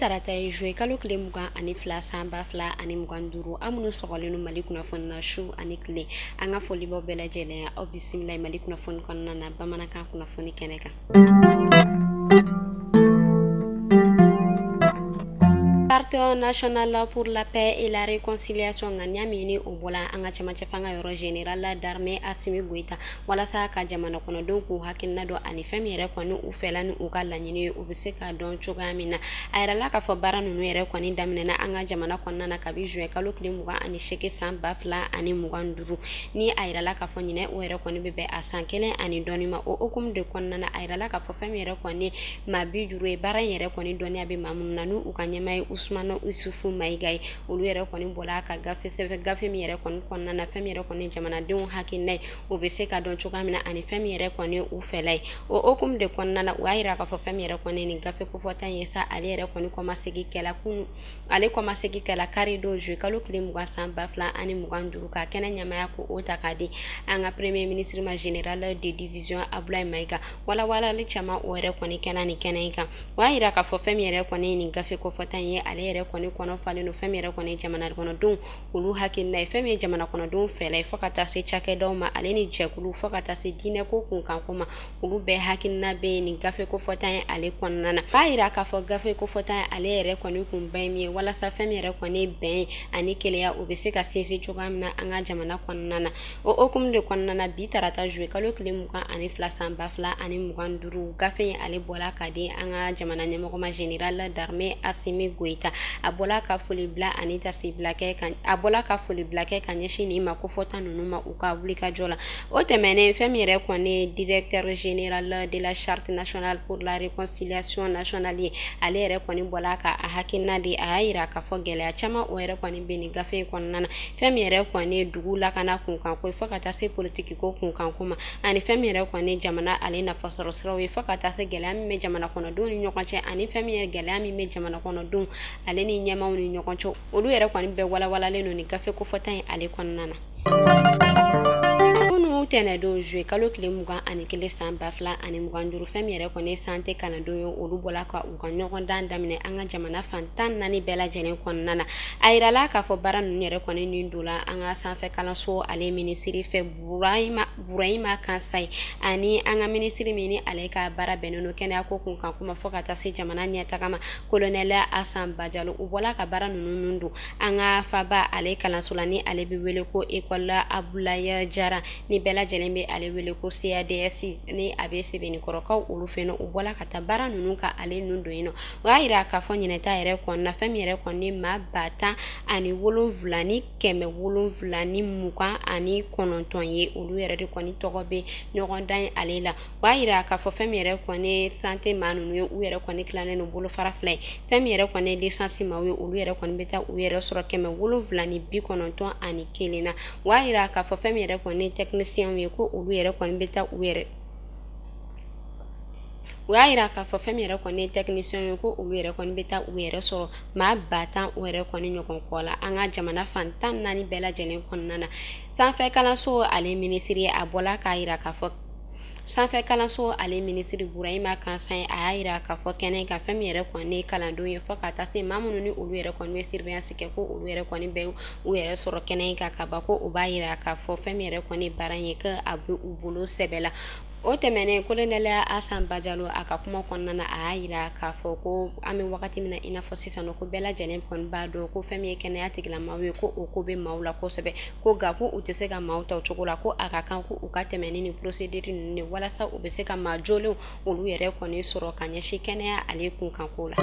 Tarata ye juillet kalo tile 22 san 2025. Aw minnu sɔgɔlen don Mali kunnafoni na su ani tile, an ka foli b'aw bɛɛ lajɛlen ye. Aw bisimila Mali kunnafoni kɔnɔna na bamanankan kunnafoni kɛnɛ kan. Charte nationale pour la paix et la réconciliation, ŋaniya min ni o bɔla an ka cɛmancɛ fanga yɔrɔ général d'armée Assimi Goïta walasa ka jamana kɔnɔdenw k'u hakilina dɔn ani fɛn min yɛrɛ kɔni u fɛla ni u ka laɲini ye, u bɛ se k'a dɔn cogoya min na. A yirala k'a fɔ baara ninnu yɛrɛ kɔni daminɛna an ka jamana kɔnɔna na kabi juin kalo tile 28 san 2025. Ni a yirala k'a fɔ ɲinɛ o yɛrɛ kɔni bɛ bɛn a san kelen ani dɔɔni ma. O hukumu de kɔnɔna na, a yirala k'a fɔ fɛn min yɛrɛ kɔni maa 50 ye baara in yɛrɛ kɔni dɔnniya bɛ maa minnu na, n'u u ka ɲɛmaa ye Usumani Isufu Mayiga ye. Olu yɛrɛ kɔni bɔla ka gafe sɛbɛn, gafe min yɛrɛ kɔni kɔnɔna na fɛn min yɛrɛ kɔni jamanadenw hakilina ye, o bɛ se ka dɔn cogoya min na ani fɛn min yɛrɛ kɔni u fɛla ye. O hukumu de kɔnɔna na, u y'a yira k'a fɔ fɛn min yɛrɛ kɔni nin gafe kofɔta in ye sa, ale yɛrɛ kɔni kɔmasegin kɛla kunun, ale kɔmasegin kɛla kari don juillet kalo tile 20 san 2025, ka kɛnɛ ɲɛmaaya ko o ta k'a di an ka premier ministre ma général de division Abdoulaye Mayiga. Walawalali caman o yɛrɛ kɔni kɛla nin kɛnɛ in kan. O y'a yira k'a fɔ fɛn min yɛrɛ kɔni nin gafe kofɔta in ye, ale yɛrɛ kɔni kɔnɔ falen don fɛn min yɛrɛ kɔni jamana kɔnɔdenw olu hakilina ye, fɛn min ye jamana kɔnɔdenw fɛla ye, fo ka taa se cakɛdaw ma ale ni jɛkulu, fo ka taa se diinɛko kunkanko ma, olu bɛɛ hakilina bɛ yen nin gafe kofɔta in ale kɔnɔna na. B'a yira k'a fɔ gafe kofɔta in ale yɛrɛ kɔni kunba ye min ye, walasa fɛn min yɛrɛ kɔni bɛn ani kelenya o bɛ se ka sinsin cogoya min na an ka jamana kɔnɔna na. O hukumu de kɔnɔna na, bi tarata juillet kalo tile 22 san 2025, gafe in ale bɔla ka di an ka jamana ɲɛmɔgɔ ma général d'armée Assimi Goïta. A bɔla ka foli bila ani tasibila kɛ ka, a bɔla ka foli bila kɛ ka ɲɛsin nin ma kofɔta ninnu ma u ka wulikajɔ la. O tɛmɛnen, fɛn min yɛrɛ kɔni directeur général de la charte nationale pour la réconciliation nationale ye, ale yɛrɛ kɔni bɔla ka a hakilina di. A y'a yira k'a fɔ gɛlɛya caman o yɛrɛ kɔni bɛ nin gafe in kɔnɔna na, fɛn min yɛrɛ kɔni dugu lakana kunkanko ye, fo ka taa se politiki ko kunkanko ma, ani fɛn min yɛrɛ kɔni jamana ale nafasɔrɔ siraw ye, fo ka taa se gɛlɛya min bɛ jamana kɔnɔdenw ni ɲɔgɔn cɛ, ani fɛn min yɛrɛ gɛlɛya min bɛ jamana kɔnɔdenw ale ni ɲɛmaaw ni ɲɔgɔn cɛ, olu yɛrɛ kɔni bɛɛ walawalalen don nin gafe kofɔta in ale kɔnɔna na. Kunun tɛnɛdon juillet kalo tile 21 san 2025, fɛn min yɛrɛ kɔni santé kalandenw ye, olu bɔla ka u ka ɲɔgɔndan daminɛ an ka jamana fan 14 bɛɛ lajɛlen kɔnɔna na. A yirala k'a fɔ baara ninnu yɛrɛ kɔni nin donna an ka sanfɛ kalanso ale minisiri fɛ Burahima Kansayi, ani an ka minisiri min ni ale ka baara bɛnnen don kɛnɛya ko kunkan kuma fo ka taa se jamana ɲɛtaga ma, colonel Asan Bajalo. U bɔla ka baara ninnu don an ka faba ale kalanso la, ni ale bɛ wele ko école Abdoulaye Jara, ni bɛɛ lajɛlen bɛ ale wele ko CADS, ni a bɛ Sebenikɔrɔkaw olu fɛ yen nɔ. U bɔla ka taa baara ninnu ka ale ninnu don yen nɔ. O y'a yira k'a fɔ ɲinɛta yɛrɛ kɔnɔna, fɛn min yɛrɛ kɔni maa 17,729 ye, olu yɛrɛ de kɔni tɔgɔ bɛ ɲɔgɔn dan ye ale la. O y'a yira k'a fɔ fɛn min yɛrɛ kɔni santé maa ninnu ye, u yɛrɛ kɔni tilannen don bolofara fila ye. Fɛn min yɛrɛ kɔni licence maaw ye, olu yɛrɛ kɔni bɛ taa u yɛrɛ sɔrɔ 791 na. O y'a yira k'a fɔ fɛn min yɛrɛ kɔni technicien ye, ko olu yɛrɛ kɔni bɛ taa u yɛrɛ o y'a yira k'a fɔ fɛn min yɛrɛ kɔni technicien ye, ko olu yɛrɛ kɔni bɛ taa u yɛrɛ sɔrɔ maa 10,000 o yɛrɛ kɔni ɲɔgɔn kɔ la an ka jamana fan 14 bɛɛ lajɛlen kɔnɔna na. Sanfɛ kalanso ale minisiri, a bɔla k'a yira k'a fɔ sanfɛ kalanso ale minisiri Burahima Kansayi, a y'a yira k'a fɔ kɛnɛ kan fɛn min yɛrɛ kɔni kalandenw ye, fo ka taa se maa minnu ni olu yɛrɛ kɔni bɛ surveillance kɛ, ko olu yɛrɛ kɔni bɛ u yɛrɛ sɔrɔ kɛnɛ kan ka ban, ko o b'a yira k'a fɔ fɛn min yɛrɛ kɔni baara in ye, ko a bɛ u bolo sɛbɛ la. O tɛmɛnen, colonel Asan Bajalo a ka kuma kɔnɔna na, a y'a yira k'a fɔ ko an bɛ wagati min na i n'a fɔ sisan nɔ, ko bɛɛ lajɛlen kɔni b'a dɔn ko fɛn min ye kɛnɛya tigilamaaw ye, ko o ko bɛ maaw la kosɛbɛ, ko nka ko u tɛ se ka maaw ta o cogo la, ko a ka kan ko u ka tɛmɛ ni nin procédure ninnu de walasa u bɛ se ka maa jolenw olu yɛrɛ kɔni sɔrɔ ka ɲɛsin kɛnɛya ale kunkanko la.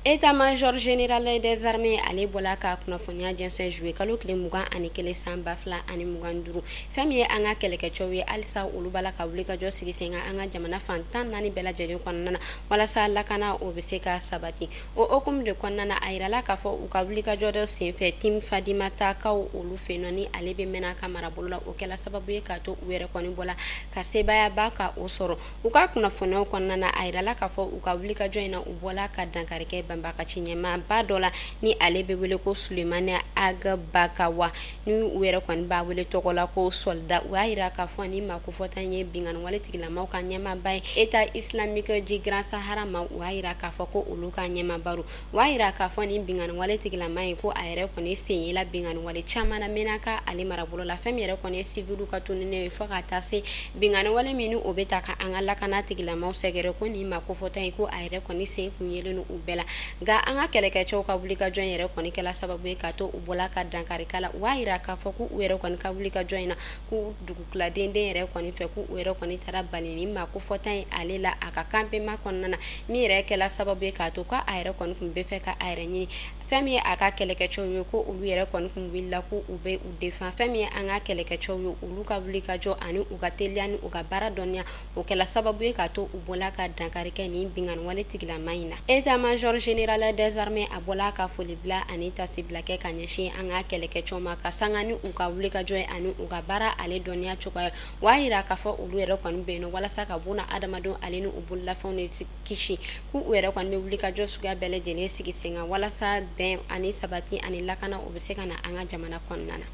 État-major général des armées ale bɔla ka kunnafoniya jɛnsɛn juillet kalo tile 21 san 2025. Fɛn min ye an ka kɛlɛkɛcɛw ye, halisa olu b'a la ka wulikajɔ sigi sen kan an ka jamana fan 14 bɛɛ lajɛlen kɔnɔna na walasa lakana o bɛ se ka sabati. O hukumu de kɔnɔna na, a yirala k'a fɔ u ka wulikajɔ dɔ senfɛ Tim Fadimatakaw olu fɛ yen nɔ, ni ale bɛ Mɛnaka marabolo la, o kɛla sababu ye k'a to u yɛrɛ kɔni bɔla ka sebaayaba ka o sɔrɔ. U ka kunnafoniyaw kɔnɔna na, a yirala k'a fɔ u ka wulikajɔ in na, u bɔla ka dankari kɛ banbagaci ɲɛmaaba dɔ la ni ale bɛ wele ko Sulemani Agbakawa, ni u yɛrɛ kɔni b'a wele tɔgɔ la ko Soldat. U y'a yira k'a fɔ ni maa kofɔta in ye binkanni wale tigilamaw ka ɲɛmaaba ye État islamique du Grand Sahara ma. U y'a yira k'a fɔ ko olu ka ɲɛmaaba don. U y'a yira k'a fɔ ni binkanni wale tigilama ye ko a yɛrɛ kɔni sen yela binkanni wale caman na Menaka ale marabolo la, fɛn min yɛrɛ kɔni ye civiliw ka tununi ye fo ka taa se binkanni wale min o bɛ ta ka an ka lakana tigilamaw sɛgɛrɛ, ko nin maa kofɔta in ko a yɛrɛ kɔni sen kun yelen don u bɛɛ la. Nka an ka kɛlɛkɛcɛw ka wulikajɔ in yɛrɛ kɔni kɛla sababu ye k'a to u bɔla ka dankari k'a la. U b'a yira k'a fɔ k'u yɛrɛ kɔni ka wulikajɔ in na, k'u dugukiladenden yɛrɛ kɔni fɛ, k'u yɛrɛ kɔni taara bali ni maa kofɔta in ale la a ka campement kɔnɔna na, min yɛrɛ kɛla sababu ye k'a to k'a yɛrɛ kɔni tun bɛ fɛ ka a yɛrɛ ɲini. Fɛn min ye a ka kɛlɛkɛcɛw ye, ko olu yɛrɛ kɔni tun wulila ko u bɛ u défend. Fɛn min ye an ka kɛlɛkɛcɛw ye, olu ka wulikajɔ ani u ka teliya ni u ka baara dɔnniya, o kɛla sababu ye k'a to u bɔla ka dankari kɛ nin binkanni wale tigilama in na. État-major général des armées a bɔla ka foli bila ani tasibila kɛ ka ɲɛsin an ka kɛlɛkɛcɛw ma ka sanga ni u ka wulikajɔ ye ani u ka baara ale dɔnniya cogoya. U b'a yira k'a fɔ olu yɛrɛ kɔni bɛ yen nɔ walasa ka buna adamadenw ale ni u bololafɛnw de kisi, k'u yɛrɛ kɔni bɛ wulikajɔ suguya bɛɛ lajɛlen sigi sen kan walasa bɛn ani sabati ani lakana o bɛ se ka na an ka jamana kɔnɔna na.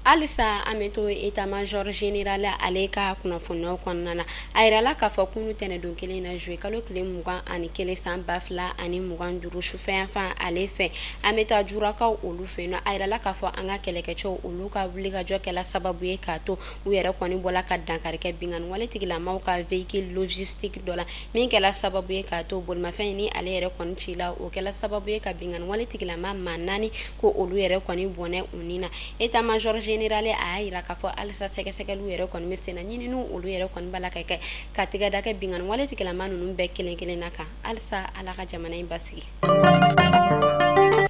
Halisa an bɛ to état-major général ale ka kunnafoniyaw kɔnɔna na. A yirala k'a fɔ kunu tɛnɛdon kelen na, juillet kalo tile 21 san 2025, sufɛyanfan ale fɛ, an bɛ taa Jurakaw olu fɛ yen nɔ. A yirala k'a fɔ an ka kɛlɛkɛcɛw olu ka wulikajɔ kɛla sababu ye k'a to u yɛrɛ kɔni bɔla ka dankari kɛ binkanni wale tigilamaw ka véhicule logistique dɔ la, min kɛla sababu ye k'a to bolimafɛn ni ale yɛrɛ kɔni cila, o kɛla sababu ye ka binkanni wale tigilama maa 4 ko olu yɛrɛ kɔni bɔnɛ u ni na. État-major général a y'a yira k'a fɔ halisa sɛgɛsɛgɛliw yɛrɛ kɔni bɛ sen na, ɲininiw olu yɛrɛ kɔni b'a la ka kɛ ka tigɛ da kɛ binkanni wale tigilama ninnu bɛɛ kelen kelen na kan. Halisa Ala ka jamana in basigi.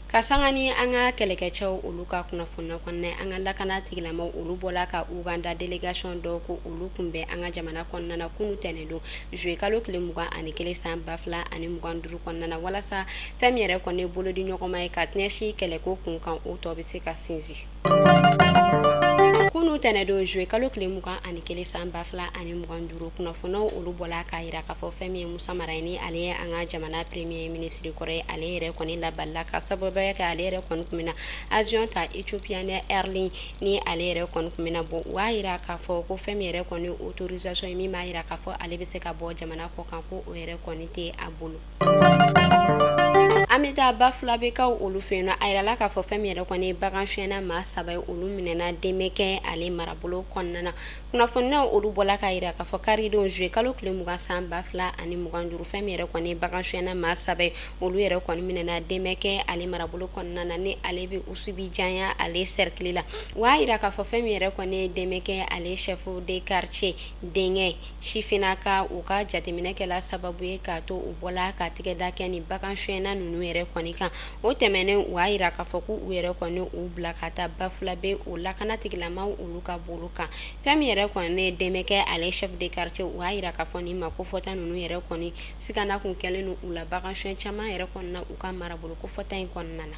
Ka sanga ni an ka kɛlɛkɛcɛw olu ka kunnafoniya kɔnɔna, an ka lakana tigilamaw olu bɔla ka Uganda délégation dɔw ko olu kunbɛn an ka jamana kɔnɔna na kunu tɛnɛndon juillet kalo tile 21 san 2025 kɔnɔna na, walasa fɛn min yɛrɛ kɔni bolodi ɲɔgɔnma ye ka ɲɛsin kɛlɛko kun kan, o tɔ bɛ se ka sinsin. Kunu tɛnɛndon juillet kalo tile 21 san 2025, kunnafoniyaw olu bɔla k'a yira k'a fɔ fɛn min ye Musa Mara ye, ni ale ye an ka jamana premier ministre kɔrɔ ye, ale yɛrɛ kɔni labalila ka sababuya kɛ ale yɛrɛ kɔni tun bɛna avion ta Ethiopian Airlines ni ale yɛrɛ kɔni tun bɛna bɔ. U b'a yira k'a fɔ ko fɛn min yɛrɛ kɔni autorisation ye min b'a yira k'a fɔ ale bɛ se ka bɔ jamana kɔ kan, ko o yɛrɛ kɔni tɛ a bolo. An bɛ taa Bafulabekaw olu fɛ yen nɔ. A yirala k'a fɔ fɛn min yɛrɛ kɔni ye bagan suyɛnna maa 3 ye, olu minɛna Demekɛ ale marabolo kɔnɔna na. Kunnafoniyaw olu bɔla k'a yira k'a fɔ karidon juillet kalo tile 20 san 2025, fɛn min yɛrɛ kɔni ye bagan suyɛnna maa 3 ye, olu yɛrɛ kɔni minɛna Demekɛ ale marabolo kɔnɔna na, ni ale bɛ Usubi janya ale cercle la. U b'a yira k'a fɔ fɛn min yɛrɛ kɔni ye Demekɛ ale chef de quartier denkɛ sifinnaka, u ka jateminɛ kɛla sababu ye k'a to u bɔla ka tigɛ da kɛ ni bagan suyɛnna ninnu yɛrɛ kɔni kan. O tɛmɛnen, u b'a yira k'a fɔ k'u yɛrɛ kɔni u bila ka taa Bafulabe o lakana tigilamaw olu ka bolo kan. Fɛn min yɛrɛ kɔni ye Demekɛ ale chef de quartier, u b'a yira k'a fɔ nin ma kofɔta ninnu yɛrɛ kɔni sigana kun kɛlen don u la bagan suyɛn caman yɛrɛ kɔni na u ka marabolo kofɔta in kɔnɔna na.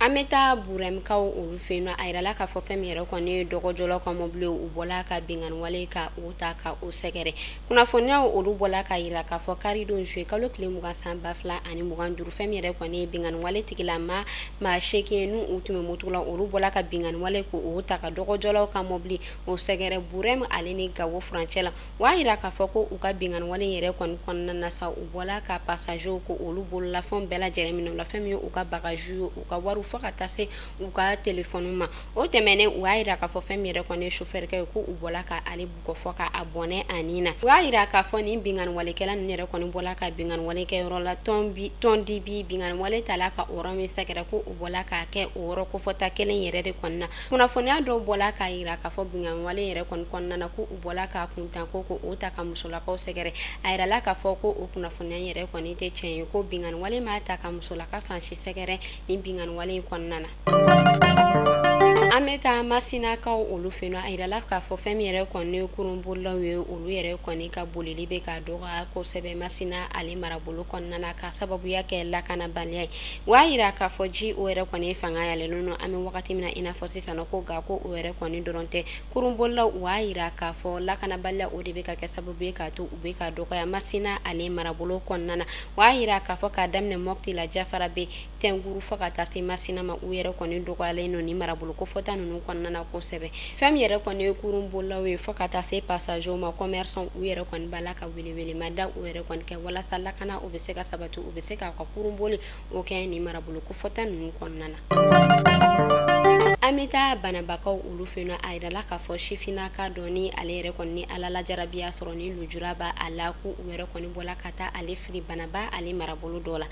An bɛ taa Burɛmkaw olu fɛ yen nɔ. A yirala k'a fɔ fɛn min yɛrɛ kɔni ye dɔgɔjɔlaw ka mobili, u bɔla ka binkanni wale ka o ta ka o sɛgɛrɛ. Kunnafoniyaw olu bɔla k'a yira k'a fɔ karidon juillet kalo tile 20 san 2025, fɛn min yɛrɛ kɔni ye binkanni wale tigilama maa 8 ye n'u tun bɛ moto la, olu bɔla ka binkanni wale k'o ta ka dɔgɔjɔlaw ka mobili o sɛgɛrɛ Burɛm ale ni Gawo furancɛ la. U b'a yira k'a fɔ ko u ka binkanni wale yɛrɛ kɔni kɔnɔna na sa, u bɔla ka passager ko olu bololafɛnw bɛɛ lajɛlen minɛ u la, fɛn min ye u ka bagage ye, u ka wariw fo ka taa se u ka telefɔniw ma. O tɛmɛnen, u y'a yira k'a fɔ fɛn min yɛrɛ kɔni ye chauffeur kɛ ye, ko u bɔla ka ale bugɔ fɔ ka a bɔnɛ a ni na. U y'a yira k'a fɔ nin binkanni walekɛla ninnu yɛrɛ kɔni bɔla ka binkanni wale kɛ yɔrɔ la tɔn dibi binkanni wale tala ka o yɔrɔ min sɛgɛrɛ, ko u bɔla k'a kɛ o yɔrɔ kofɔta kelen yɛrɛ de kɔnɔna. Kunnafoniya dɔw bɔla k'a yira k'a fɔ binkanni wale yɛrɛ kɔni kɔnɔna na, ko u bɔla k'a kuntan ko o ta ka musolakaw sɛgɛrɛ. A yirala k'a fɔ ko o kunnafoniya yɛrɛ kɔni tɛ tiɲɛ ye, ko binkanni wale m'a ta ka musolaka fan si sɛgɛrɛ nin binkanni wale in kɔnɔna na. An An bɛ taa Masinakaw olu fɛ yen, a yirala k'a fɔ fɛn min yɛrɛ kɔni ye kurunbolilaw ye, olu yɛrɛ kɔni ka bolili bɛ ka dɔgɔya kosɛbɛ Masina ale marabolo kɔnɔna na, ka sababuya kɛ lakanabaliya ye. O y'a yira k'a fɔ ji o yɛrɛ kɔni fanga yɛlɛlen don an bɛ wagati min na i n'a fɔ sisan, ko nka ko o yɛrɛ kɔni dɔrɔn tɛ, kurunbolilaw u y'a yira k'a fɔ lakanabaliya o de bɛ ka kɛ sababu ye k'a to u bɛ ka dɔgɔya Masina ale marabolo kɔnɔna na. O y'a yira k'a fɔ k'a daminɛ Mopti la, Jafara bɛ Tɛnkuru fo ka taa se Masina ma, u yɛrɛ kɔni dɔgɔyalen don ni marabolo kofɔta ninnu kɔnɔna na kosɛbɛ. Fɛn min yɛrɛ kɔni ye kurunbolilaw ye fo ka taa se passager ma, commerçant, u yɛrɛ kɔni b'a la ka welewelema da u yɛrɛ kɔni kɛ walasa lakana o bɛ se ka sabati, u bɛ se k'a ka kurunboli o kɛ nin marabolo kofɔta ninnu kɔnɔna na. An bɛ taa Banabakaw olu fɛ yen, a yirala k'a fɔ sifinnaka dɔ ni ale yɛrɛ kɔni ni Ala lajarabiya sɔrɔ ni lujura b'a la, ko u yɛrɛ kɔni bɔla ka taa ale fili Banaba ale marabolo dɔ la.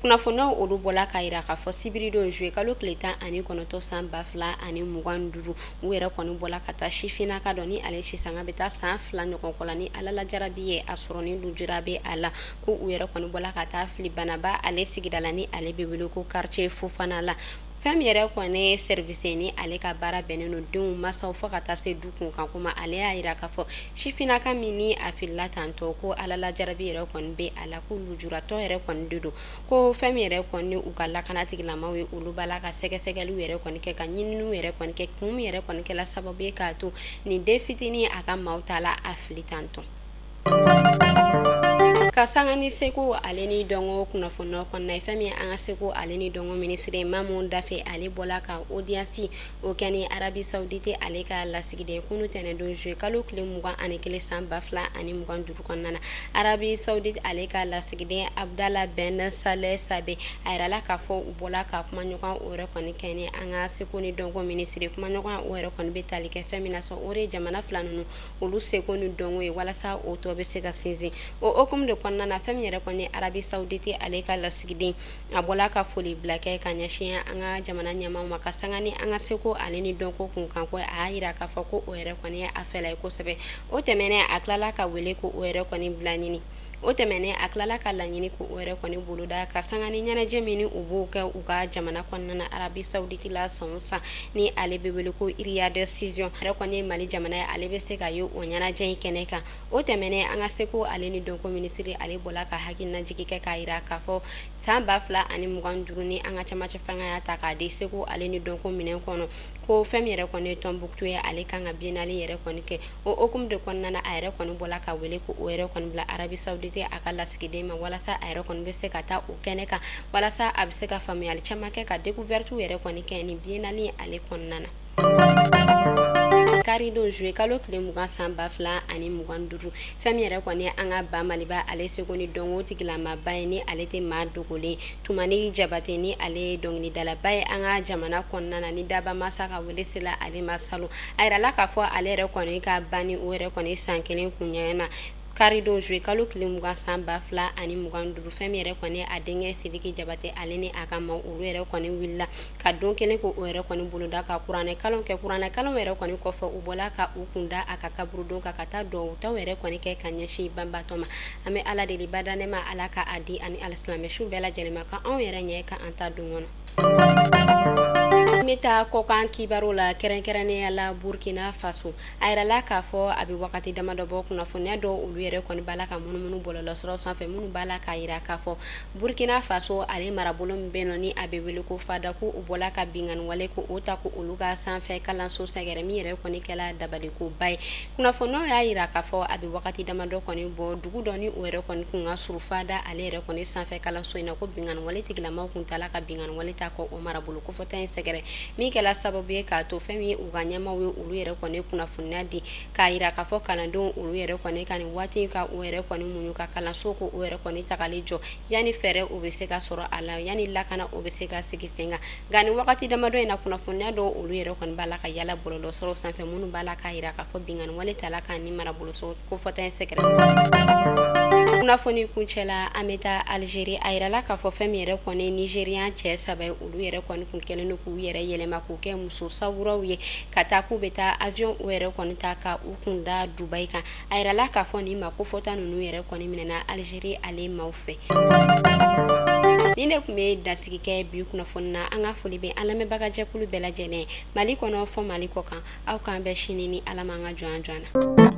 Kunnafoniyaw olu bɔla k'a yira k'a fɔ sibiridon juillet kalo tile 19 san 2025, u yɛrɛ kɔni bɔla ka taa sifinnaka dɔ ni ale sisanga bɛ taa san 2 ɲɔgɔn kɔ la, ni Ala lajarabi ye a sɔrɔ ni lujura bɛ a la, ko u yɛrɛ kɔni bɔla ka taa fili Banaba ale sigida la ni ale bɛ wele ko quartier Fofana la. Fɛn min yɛrɛ kɔni ye service ni ale ka baara bɛnnen don denw masaw fo ka taa se du kunkan ko ma, ale y'a yira k'a fɔ sifinnaka min ni a filila tantɔ, ko Ala lajarabi yɛrɛ kɔni bɛ a la, ko lujuratɔ yɛrɛ kɔni de don, ko fɛn min yɛrɛ kɔni u ka lakana tigilamaw ye, olu b'a la ka sɛgɛsɛgɛliw yɛrɛ kɔni kɛ, ka ɲininiw yɛrɛ kɔni kɛ, kun min yɛrɛ kɔni kɛla sababu ye k'a to nin den fitinin a ka maaw ta la a fili tantɔ. Ka sanga ni seko ale ni dɔnko kunnafoniyaw kɔnɔna ye, fɛn min an ka seko ale ni dɔnko minisiri Mamu Dafe, ale bɔla ka audience o kɛ ni Arabie Saoudite ale ka lasigiden kunu tɛnɛndon juillet kalo tile 21 san 2025 kɔnɔna na. Arabie Saoudite ale ka lasigiden Abdallah Ben Saleh Sabe, a yirala k'a fɔ u bɔla ka kumaɲɔgɔn o yɛrɛ kɔni kɛ ni an ka seko ni dɔnko minisiri. Kumaɲɔgɔn o yɛrɛ kɔni bɛ tali kɛ fɛn min na sɔn, o de ye jamana fila ninnu olu seko ni dɔnko ye walasa o tɔ bɛ se ka sinsin. O hokumu de kɔnɔna na, fɛn min yɛrɛ kɔni Arabie Saoudite ale ka lasigiden, a bɔla ka foli bila kɛ ka ɲɛsin an ka jamana ɲɛmaaw ma, ka sanga ni an ka seko ale ni dɔnko kunkanko. A y'a yira k'a fɔ ko o yɛrɛ kɔni ye a fɛla ye kosɛbɛ. O tɛmɛnen, a tilala ka wele ko o yɛrɛ kɔni bila ɲini. O tɛmɛnen, a tilala ka laɲini ko o yɛrɛ kɔni boloda ka sanga ni ɲɛnajɛ min ni u b'o kɛ u ka jamana kɔnɔna na Arabie Saoudite la san o san, ni ale bɛ wele ko Riyad Season. Yɛrɛ kɔni ye Mali jamana ye, ale bɛ se ka ye o ɲɛnajɛ in kɛnɛ kan. O tɛmɛnen, an ka seko ale ni dɔnko minisiri, ale bɔla ka hakilinajigi kɛ k'a yira k'a fɔ san 2025 ni an ka camancɛ fanga y'a ta k'a di seko ale ni dɔnko minɛn kɔnɔ, ko fɛn min yɛrɛ kɔni ye Tombouctou ye, ale kan ka biennale yɛrɛ kɔni kɛ. O hokumu de kɔnɔna na, a yɛrɛ kɔni bɔla ka wele ko o yɛrɛ kɔni bila Arabie Saoudite a ka lasigiden ma, walasa a yɛrɛ kɔni bɛ se ka taa o kɛnɛ kan, walasa a bɛ se ka faamuyali caman kɛ, ka découverte yɛrɛ kɔni kɛ nin biennale ale kɔnɔna na. Karidon juillet kalo tile 20 san 2025, fɛn min yɛrɛ kɔni an ka ba Maliba ale seko ni dɔnko tigilamaba ye, ni ale tɛ maa dogolen, Tumani Jabate, ni ale ye dɔnkilidalaba ye an ka jamana kɔnɔna na, ni daba masa ka wele sela ale ma salon. A yirala k'a fɔ ale yɛrɛ kɔni ka banni o yɛrɛ kɔni san kelen kun ma. Karidon juillet kalo tile 20 san 2025, fɛn min yɛrɛ kɔni a denkɛ Sidiki Jabate, ale ni a ka maaw, olu yɛrɛ kɔni wulila ka don kelen ko o yɛrɛ kɔni boloda ka kuranɛ kalan kɛ. Kuranɛ kalan yɛrɛ kɔni kɔfɛ, u bɔla ka u kunda a ka kaburudon kan ka taa duwawu taw yɛrɛ kɔni kɛ ka ɲɛsin banbatɔ ma. An bɛ Ala deli badanɛ ma, Ala ka a di ani alisilamɛ su bɛɛ lajɛlen ma, ka anw yɛrɛ ɲɛ ka an ta don kɔnɔ. An bɛ taa kɔkan kibaru la, kɛrɛnkɛrɛnnenya la Burkina Faso. A yirala k'a fɔ a bɛ wagati damadɔ bɔ, kunnafoniya dɔw olu yɛrɛ kɔni b'a la ka munumunu bɔlɔlɔsɔrɔ sanfɛ, minnu b'a la k'a yira k'a fɔ Burkina Faso ale marabolo min bɛ yen nɔ ni a bɛ wele ko Fada, ko u bɔla ka binkanni wale ko o ta ko olu ka sanfɛ kalanso sɛgɛrɛ, min yɛrɛ kɔni kɛla dabalikoba ye. Kunnafoniyaw y'a yira k'a fɔ a bɛ wagati damadɔ kɔni bɔ, dugu dɔ ni o yɛrɛ kɔni kun ka surun Fada ale yɛrɛ kɔni sanfɛ kalanso in na, ko binkanni wale tigilamaw kun taala ka binkanni wale ta ko o marabolo kofɔta in sɛgɛrɛ, min kɛla sababu ye k'a to fɛn min ye u ka ɲɛmaaw ye, olu yɛrɛ kɔni kunnafoniya di k'a yira k'a fɔ kalandenw olu yɛrɛ kɔni ka nin waati in ka u yɛrɛ kɔni muɲu ka kalanso ko o yɛrɛ kɔni tagali jɔ, yanni fɛɛrɛ o bɛ se ka sɔrɔ a la, yanni lakana o bɛ se ka sigi sen kan. Nka nin wagati damadɔ in na, kunnafoniya dɔw olu yɛrɛ kɔni b'a la ka yala bɔlɔlɔ sɔrɔ sanfɛ, minnu b'a la k'a yira k'a fɔ binkanni wale tala ka nin marabolo kofɔta in sɛgɛrɛ. Kunnafoni kuncɛ la, an bɛ taa Algérie. A yirala k'a fɔ fɛn min yɛrɛ kɔni Nigérian cɛ saba ye, olu yɛrɛ kɔni kun kɛlen don k'u yɛrɛ yɛlɛma k'u kɛ muso sawuraw ye, ka taa k'u bɛ taa avion o yɛrɛ kɔni ta ka u kun da Dubaï kan. A yirala k'a fɔ nin ma kofɔta ninnu yɛrɛ kɔni minɛna Algérie ale maaw fɛ. Ni ne tun bɛ dasigi kɛ bi kunnafoni na. An ka foli bɛ an lamɛnbagajɛkulu bɛɛ lajɛlen, Mali kɔnɔ fɔ Mali kɔ kan. Aw k'an bɛn sini ni Ala ma, an ka jɔn jɔn na.